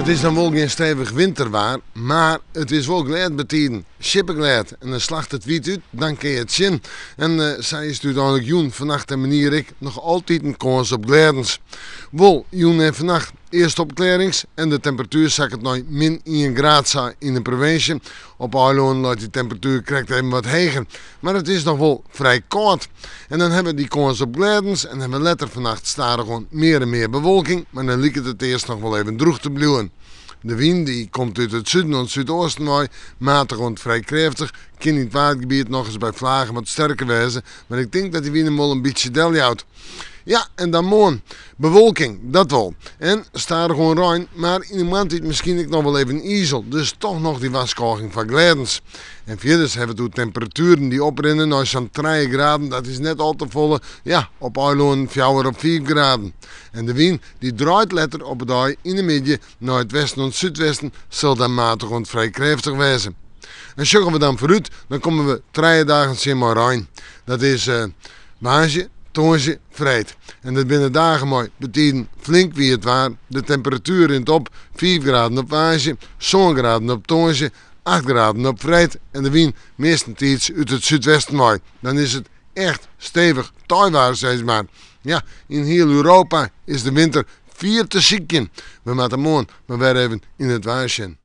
It is dan wol gjin stevich winterwaar, mar it is wol glêd betiden. Sjippeglêd. En dan slacht it wiet út, dan kinne je it sjen. En sa is it úteinlik jûn, fannacht en moarnier ek noch altiten kâns op glêdens. Wol jûn en fannacht earst opklearrings en de temperatuer sakket nei min ien graad sa yn de provinsje. Op eilânnen leit dy temperatuer krekt even wat heger, mar it is noch wol frij kâld. En dan hawwe we dy kâns op glêdens en hawwe we letter fannacht stadichoan mear en mear bewolking, mar dan liket it earst noch wol even drûch te bliuwen. De wyn dy komt út it suden oant súdoasten wei, matich oant frij krêftich, kin yn it Waadgebiet nochris by flagen wat sterker wêze, mar ik tink dat dy wyn him wol in bytsje deljout. Ja, en dan moarn. Bewolking, dat wol. En stadichoan rein, mar yn de moarntiid miskien ek noch wol even izel, dus toch noch dy warskôging foar glêdens. En fierders hawwe we it oer temperatueren dy't oprinne nei sa'n trije graden, dat is net al te folle, ja, op eilânnen fjouwer of fiif graden. En de wyn dy draait letter op 'e dei yn de middei nei it westen oant súdwesten, sil dan matich oant frij krêftich wêze. En sjogge we dan foarút, dan komme we trije dagen tsjin mei rein. Dat is woansdei, tongersdei, freed. En dat binne dagen mei betiden flink wiet waar. De temperatuer rint op, fiif graden op woansdei, sân graden op tongersdei, acht graden op freed en de wyn meastentiids út it súdwesten wei. Dan is it echt stevich teiwaar, sis mar. Ja, yn hiel Europa is de winter fier te sykjen. We moatte moarn mar wer even yn it waar sjen.